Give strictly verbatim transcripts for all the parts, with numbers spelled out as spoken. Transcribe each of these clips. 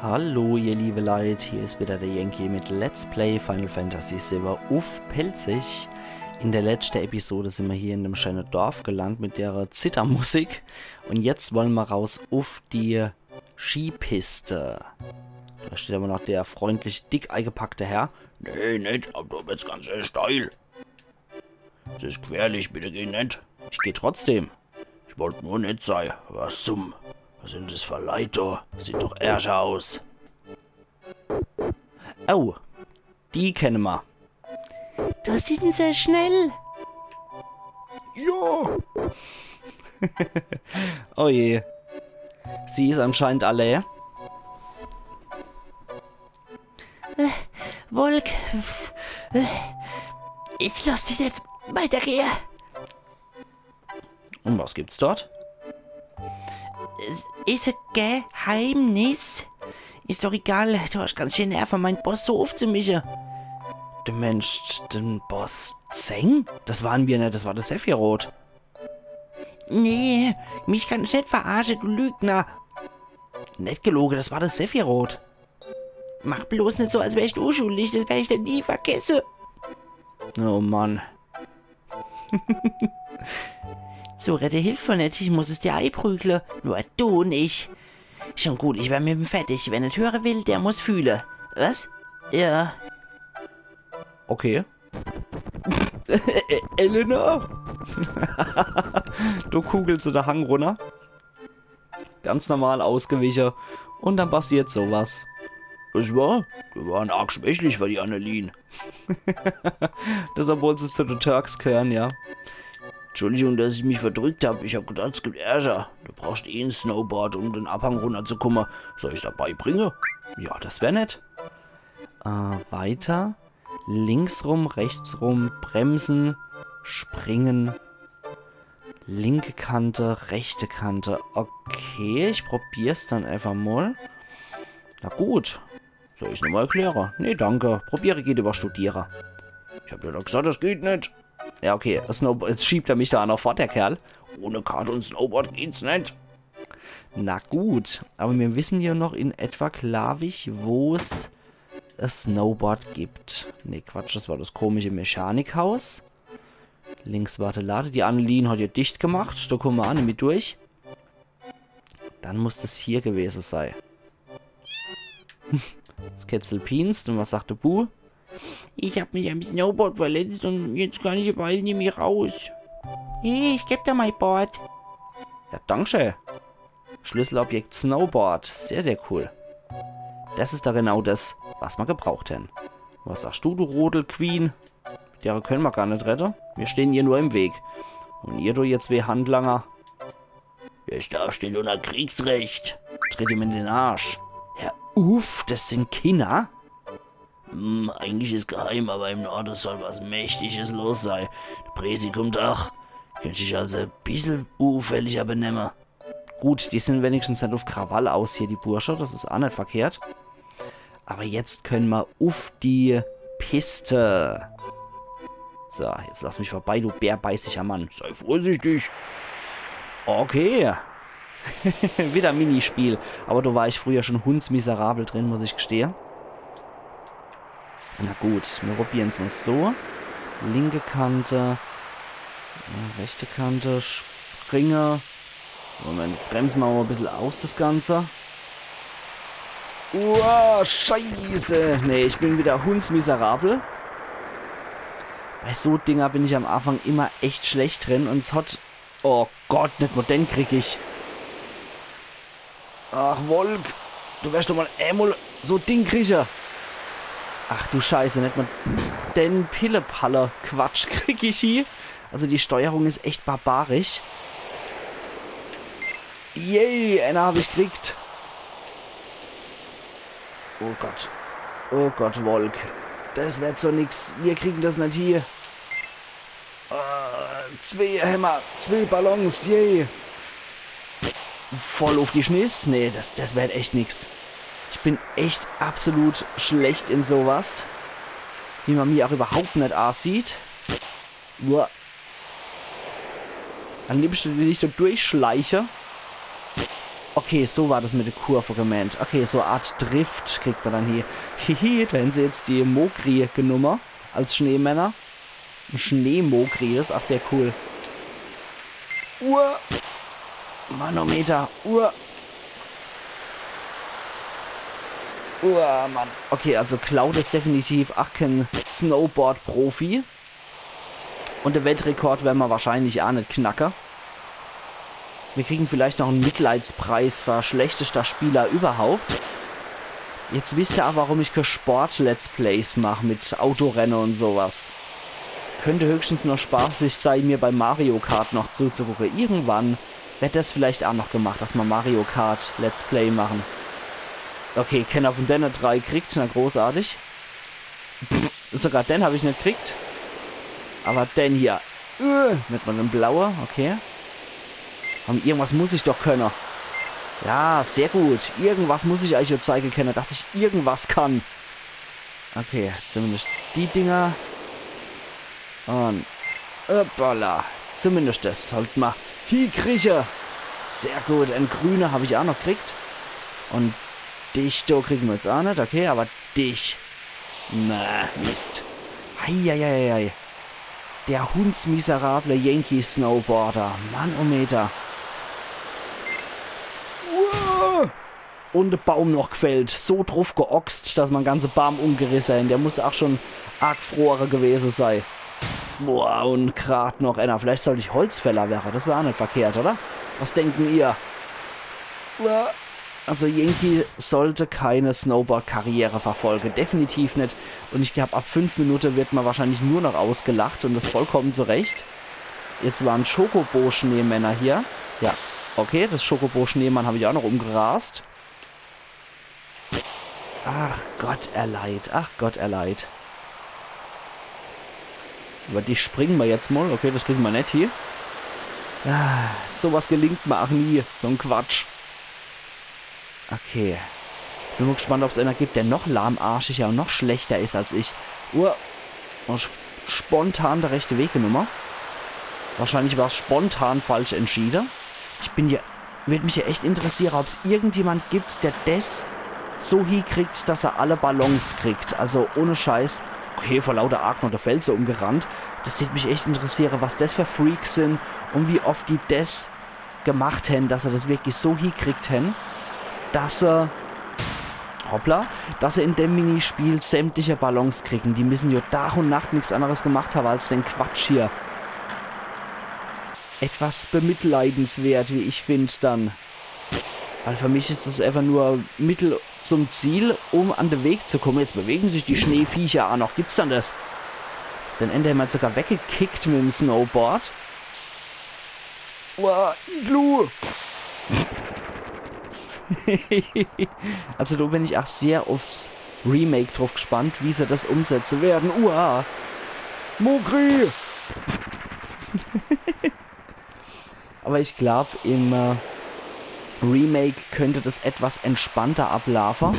Hallo, ihr liebe Leit, hier is wieder der Yankee mit Let's Play Final Fantasy siwwe uff Pälzisch. In der letschte Episode sin mer hier in dem scheene Dorf gelandet mit dere Zittermusik. Un jetzt wolle mer raus uff die Skipiste. Do steht awwer noch der freundliche, dick eigepackte Herr. Nee, net, awwer do wird's ganz schää steil. S is gfährlich, bitte geh net. Ich geh trotzdem. Ich wollt nur nett sei. Was zum? Was sin des für Leit do? Sieht doch ärsch aus. Oh, die kenne mer. Do sin se schnell. Ja. Oh je. Sie is anscheinend alle. Äh, Wolk. Äh, ich loss dich net weitergehe. Un was gibt's dort? S is e Geheimnis. Is doch egal, du hasch ganz schää Nerve, mein Boss so uffzumische. Du meensch den Boss Tseng? Des ware mer net, des war de Sephiroth. Nee, mich kannsch net verarsche, du Lügner. Net geloge, des war de Sephiroth. Mach bloß net so, als wärsch du unschuldig, des wer ich der nie vergesse. Oh Mann. Zur Rette hilft mer net, ich muss es dir eiprügle. Nur du net. Schon gut, ich wer mit em fertig. Wer net höre will, der muss fühle. Was? Ja. Okay. Elena? Du kugelst de Hang runner. Ganz normal ausgewiche. Un dann passiert so was. Was war? Mir ware arg schwächlich für die Annelien. Des, obwohl se zu de Turks g'höre, ja. Entschuldigung, dass ich mich verdrückt hab. Ich hab gedacht, s gibt Ärger. Du brauchsch eh en Snowboard, um den Abhang runnerzukumme. Soll ich's der beibringe? Ja, des wär nett. Äh, weiter. Links rum, rechts rum, bremsen, springen. Linke Kante, rechte Kante. Okay, ich probier's dann einfach mal. Na gut. Soll ich's nochmal erkläre? Nee, danke. Probiere geht über Studiere. Ich hab ja doch gesagt, des geht net. Ja, okay. Snow-, jetzt schiebt er mich do noch fort, der Kerl. Ohne Kart un Snowboard geht's net. Na gut, aber mir wissen ja noch in etwa, glaub ich, wo's e Snowboard gibt. Nee, Quatsch, des war des komische Mechanikhaus. Links war de Lade, die Annelien hat jo dicht gemacht. Do kumme mer aa nimmi durch. Dann muss des hier gewese sei. S Kätzel pienst un was sagt de Bu? Ich hab mich am Snowboard verletzt un jetzt kann ich bald nimmi raus. Hey, ich geb der mei Board. Ja, dankschee. Schlüsselobjekt Snowboard. Sehr, sehr cool. Des is doch genau des, was mer gebraucht hän. Was sagst du, du Rodel-Queen? Mit dere kenne mer gar net redde. Mir stehn ihr nur im Weg. Un ihr do jetzt wie Handlanger. Ich darf, steht unter Kriegsrecht. Tritt ihm in den Arsch. Hör uff, des sin Kinner. Hm, eigentlich is geheim, aber im Norde soll was Mächtiges los sei. De Presi kummt ach. Könnt dich also e bissel ufälliger benemme. Gut, die sin wenigstens net uff Krawall aus hier, die Bursche. Des is aa net verkehrt. Aber jetzt kenne mer uff die Piste. So, jetzt lass mich vorbei, du bärbeißiger Mann. Sei vorsichtig. Okay. Wieder Minispiel. Aber do war ich früher schon hundsmiserabel drin, muss ich gestehe. Na gut, mir probieren's mal so. Linke Kante, äh, rechte Kante, springe. Moment, bremse mer mal e bissel aus des Ganze. Uah, Scheiße. Nee, ich bin wieder hundsmiserabel. Bei so Dinger bin ich am Anfang immer echt schlecht drin un s hat, oh Gott, net mal den krieg ich. Ach, Wolk, du wersch doch mal emol so Ding krieche. Ach du Scheiße, net mal den Pillepalle-Quatsch krieg ich hie. Also die Steuerung is echt barbarisch. Yay, eener hab ich kriegt. Oh Gott. Oh Gott, Wolk. Des werd so nix. Mir kriegen des net hie. Äh, zwee Hämmer, zwee Ballons, yay. Voll uff die Schniss. Nee, des, des werd echt nix. Ich bin echt absolut schlecht in so was. Wie mer mi ach überhaupt net asieht. Uah. Am liebschte will ich do durchschleiche. Okay, so war das mit de Kurve gemeent. Okay, so e Art Drift kriegt ma dann hier. Hihi, do hän se jetzt die Mogri genumme als Schneemänner. E Schneemogri, das is ach sehr cool. Uah. Manometer. Uah. Uah, Mann. Okay, also Cloud is definitiv ach kän Snowboard-Profi. Un de Weltrekord wern ma wahrscheinlich ach net knacke. Mir kriegen vielleicht noch en Mitleidspreis für schlechtester Spieler überhaupt. Jetzt wisst ihr ach, warum ich kee Sport-Let's Plays mach mit Autorenne un sowas. Könnt höchstens noch spaßig sei, mir bei Mario Kart noch zuzugucke. Irgendwann werd das vielleicht ach noch gemacht, dass ma Mario Kart Let's Play machen. Okay, kenner vun denne drei kriegt, na großartig. Sogar den hab ich net kriegt. Aber den hier. Äh, mit meinem blaue, okay. Aber irgendwas muss ich doch könne. Ja, sehr gut. Irgendwas muss ich euch jetzt zeige könne, dass ich irgendwas kann. Okay, zumindest die Dinger. Un hoppala. Zumindest das sollt ma hiekrieche. Sehr gut, en grüne hab ich ach noch kriegt. Un dich do kriegen ma jetzt ach net, okay, aber dich. Na, Mist. Eieieiei. Der hundsmiserable Yankee-Snowboarder. Mannometer. Uah. Un de Baum noch gfällt. So druff geoxt, dass ma en ganze Baam umgerisse hän. Der muss ach schon arg gfrore gewese sei. Boah, un grad noch enner. Vielleicht sollt ich Holzfäller werre. Das wär ach net verkehrt, oder? Was denken ihr? Uah. Also Yankee sollte keine Snowboard-Karriere verfolge. Definitiv net. Un ich glaab, ab fünf Minute wird ma wahrscheinlich nur noch ausgelacht un das vollkommen zu Recht. Jetzt waren Chocobo-Schneemänner hier. Ja, okay, das Chocobo-Schneemann hab ich ach noch umgerast. Ach Gott, er leid. Ach Gott, er leid. Über dich springen ma jetzt mal. Okay, das kriegen ma net hier. Ah, sowas gelingt ma ach nie. So en Quatsch. Okay. Bin mal gespannt, ob's einer gibt, der noch lahmarschiger und noch schlechter is als ich. Uah. Und sp- spontan de rechte Weg genumme. Wahrscheinlich war's spontan falsch entschiede. Ich bin ja, würd mich ja echt interessiere, ob's irgendjemand gibt, der des so hiekriegt, dass er alle Ballons kriegt. Also ohne Scheiß. Okay, vor lauter Arg noch de Felse umgerannt. Das tät mich echt interessiere, was des für Freaks sin und wie oft die des gemacht hän, dass se das wirklich so hiekriegt hän, dass se, hoppla, dass se in dem Minispiel sämtliche Ballons kriegen. Die müssen ja Tag und Nacht nix anderes gemacht haben als den Quatsch hier. Etwas bemitleidenswert, wie ich find, dann. Weil für mich is das einfach nur Mittel zum Ziel, um an de Weg zu kommen. Jetzt bewegen sich die Schneeviecher auch noch. Gibt's dann das? Den Ender hat sogar weggekickt mit dem Snowboard. Uah, Iglu! Also da bin ich auch sehr aufs Remake drauf gespannt, wie se das umsetzen werden. Uah! Mogri! Aber ich glaub, im äh, Remake könnte das etwas entspannter ablaufen.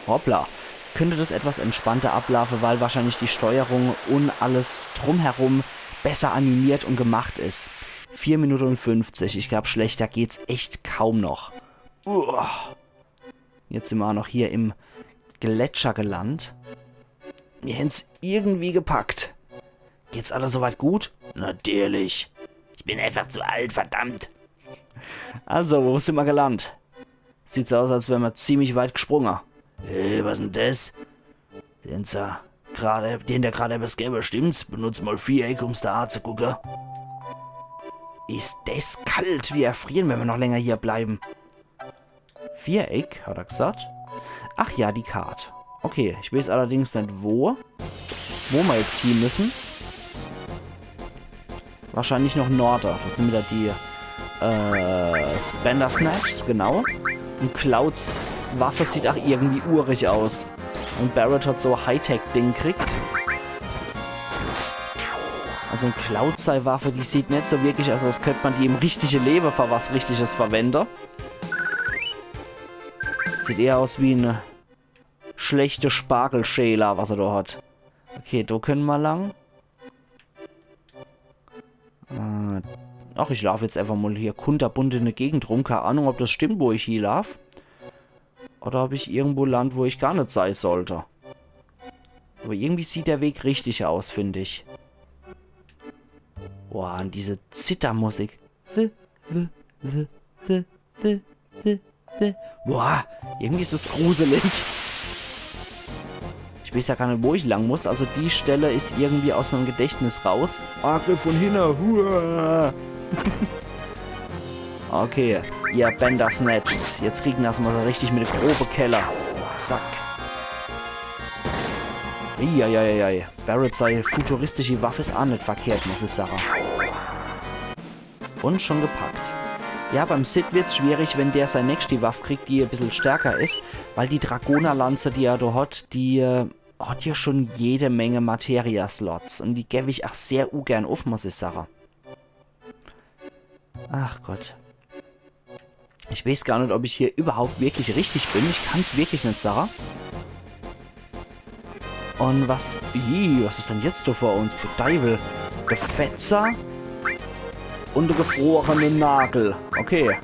Hoppla. Könnte das etwas entspannter ablaufen, weil wahrscheinlich die Steuerung und alles drumherum besser animiert und gemacht is. Vier Minuten und fünfzig. Ich glaub, schlechter geht's echt kaum noch. Uah. Jetzt sind wir auch noch hier im Gletscher gelandet. Wir hän's irgendwie gepackt. Geht's alles soweit gut? Natürlich. Ich bin einfach zu alt, verdammt. Also, wo sind wir gelandet? Sieht so aus, als wären wir ziemlich weit gesprungen. Hey, was denn das? Den sa gerade, den der gerade was gäbe, stimmt's? Benutz mal Viereck, um's da anzugucken. Is das kalt. Wir erfrieren, wenn wir noch länger hier bleiben. Viereck, hat er gesagt. Ach ja, die Kart. Okay, ich weiß allerdings nicht, wo. Wo wir jetzt hin müssen. Wahrscheinlich noch Norde. Das sind wieder die äh, Spender Snaps, genau. Und Clouds Waffe sieht auch irgendwie urig aus. Und Barret hat so Hightech-Ding kriegt. Also ein Cloud sei Waffe, die sieht nicht so wirklich aus, als könnte man die im richtige Leben für was Richtiges verwenden. Sieht eher aus wie eine schlechte Spargelschäler, was er da hat. Okay, da können wir lang. Äh, Ach, ich laaf jetzt einfach mol hier kunterbunt in de Gegend rum. Kei Ahnung, ob das stimmt, wo ich hie laaf. Oder ob ich irgendwo land, wo ich gar net sei sollt. Aber irgendwie sieht der Weg richtig aus, find ich. Boah, und diese Zittermusik. W, w, w, w, w, w, w. Boah, irgendwie is es gruselig. Ich weiß ja gar net, wo ich lang muss. Also die Stelle is irgendwie aus meinem Gedächtnis raus. Angriff von hinne. Hua. Okay, ihr Bandersnatchs. Jetzt kriegen das mal so richtig mit de grobe Keller. Zack. Eieieiei. Barret sei futuristische Waff is aa net verkehrt, muss ich sage. Und schon gepackt. Ja, beim Cid wird's schwierig, wenn der sei nächschti Waff kriegt, die e bissel stärker is, weil die Dragonerlanze, die er do hat, die äh, hat ja schon jede Menge Materia-Slots und die geb ich ach sehr ugern uff, muss ich sage. Ach Gott. Ich weiß gar net, ob ich hier überhaupt wirklich richtig bin. Ich kann's wirklich net sage. Und was... Ih, was is denn jetzt do vor uns? Für Deiwel. Gefetzer. Und de gefrorene Nagel. Okay.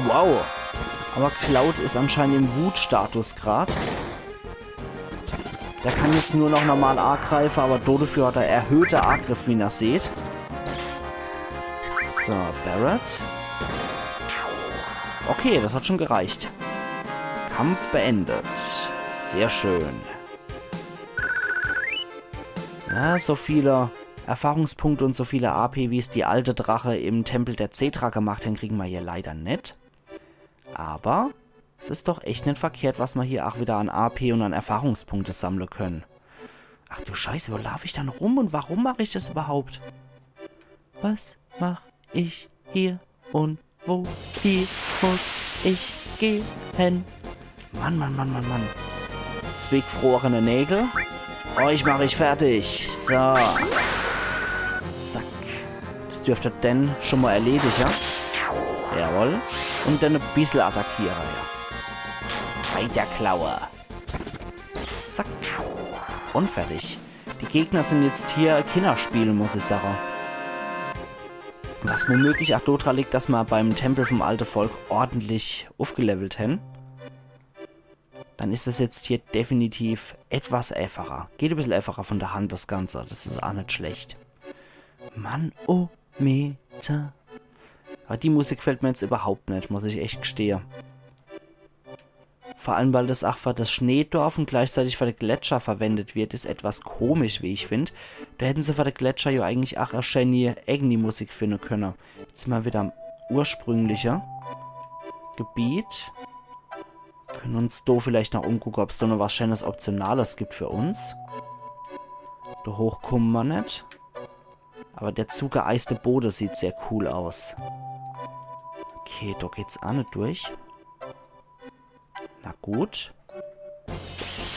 Wow. Aber Cloud is anscheinend im Wutstatus grad. Der kann jetzt nur noch normal agreife, aber dodefür hat er erhöhte Agriff, wie ihr seht. So, Barret. Okay, das hat schon gereicht. Kampf beendet. Sehr schön. Ja, so viele Erfahrungspunkte und so viele A P, wie's die alte Drache im Tempel der Cetra gemacht hen, kriegen ma hier leider net. Aber es is doch echt net verkehrt, was ma hier ach wieder an A P und an Erfahrungspunkte sammle können. Ach du Scheiße, wo laaf ich dann rum und warum mach ich das überhaupt? Was mach ich hier und wohin muss ich gehen? Mann, Mann, Mann, Mann, Mann. Zwee gfrorene Nägel. Euch mach ich fertig. So. Zack. Das dürft dann schon mal erledige. Jawohl. Und dann e bissel attackiere, ja. Weiter Klaue. Zack. Und fertig. Die Gegner sind jetzt hier Kinnerspiele, muss ich sage. Was womöglich ach dodra liegt, dass ma beim Tempel vom alte Volk ordentlich uffgelevelt hen. Dann is es jetzt hier definitiv etwas äfacher. Geht e bissel äfacher von der Hand, das Ganze. Das is ach net schlecht. Mann, oh, Meter. Aber die Musik gefällt mir jetzt überhaupt net, muss ich echt gstehe. Vor allem, weil das ach für das Schneedorf und gleichzeitig für de Gletscher verwendet wird, is etwas komisch, wie ich find. Do hätten se für de Gletscher ja eigentlich ach e schäni eigeni Musik finde könne. Jetzt sind ma wieder am ursprüngliche Gebiet. Können uns do vielleicht noch umgucke, ob's do noch was Schönes Optionales gibt für uns. Do hoch kumme ma net. Aber der zugeeiste Bode sieht sehr cool aus. Okay, do geht's ach net durch. Na gut.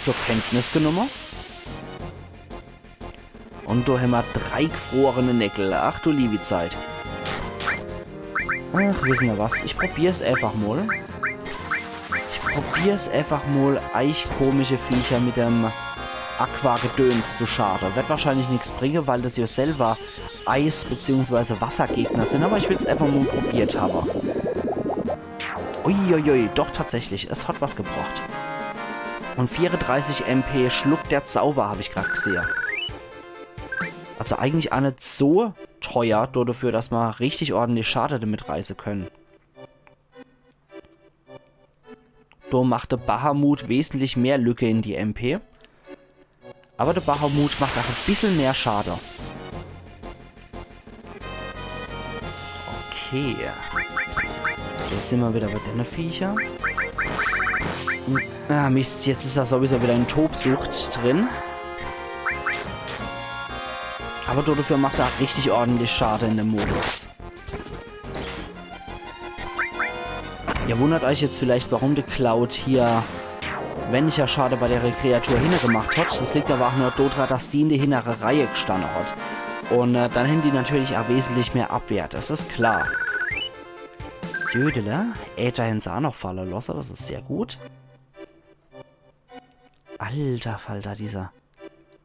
Zur Kenntnis genumme. Und do hämmer drei gfrorene Nägel. Ach du liebi Zeit. Ach, wissen ihr was? Ich probier's einfach mol. Ich probier's einfach mol, eich komische Viecher mit dem Aqua-Gedöns zu schade. Werd wahrscheinlich nix bringe, weil das ja selber Eis- beziehungsweise Wassergegner sind, aber ich will's einfach mol probiert habe. Uiuiui, doch tatsächlich, es hat was gebracht. Und vierunddreißig M P schluckt der Zauber, hab ich grad gsehe. Also eigentlich ach net so teuer, do dafür, dass ma richtig ordentlich Schade damit reiße können. Do macht de Bahamut wesentlich mehr Lücke in die M P. Aber de Bahamut macht ach e bissel mehr Schade. Okay. Jetzt sind ma wieder bei denne Viecher. Ah, Mist, jetzt is er sowieso wieder in Tobsucht drin. Aber dodefür macht er ach richtig ordentlich Schade in dem Modus. Ihr wundert euch jetzt vielleicht, warum de Cloud hier weniger Schade bei der Kreatur hinne gemacht hat. Das liegt aber ach nur dodra, dass die in der hinnere Reihe gstanne hat. Und äh, dann hätten die natürlich ach wesentlich mehr Abwehr, das is klar. Södele, Äther hätten se ach noch falle losse, das is sehr gut. Alter Falter, diese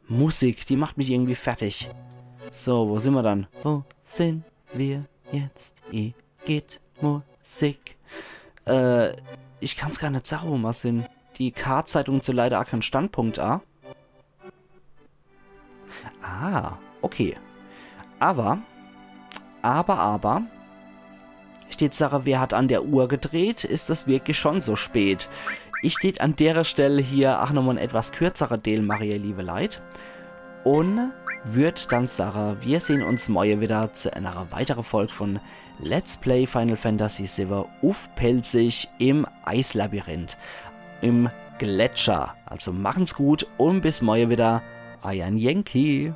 Musik, die macht mich irgendwie fertig. So, wo sin mer dann? Wo sin mer jetzt? Igitt Musik. Äh, ich kann's gar net sage, wo mer sin. Die Kart zeigt uns leider aa kein Standpunkt a. Ah, okay. Aber, aber, aber, ich tät sage, wer hat an der Uhr gedreht? Is es wirklich schon so spät? Ich tät an dere Stell hier aa nochmol en etwas kürzere Deel mache, ihr liebe Leit. Un würd dann sage, mir sehn uns morje wieder zu einer weiteren Folg von Let's Play Final Fantasy siwwe uff Pälzisch im Eislabyrinth, im Gletscher. Also machen's gut un bis morje wieder. Eier Yankee.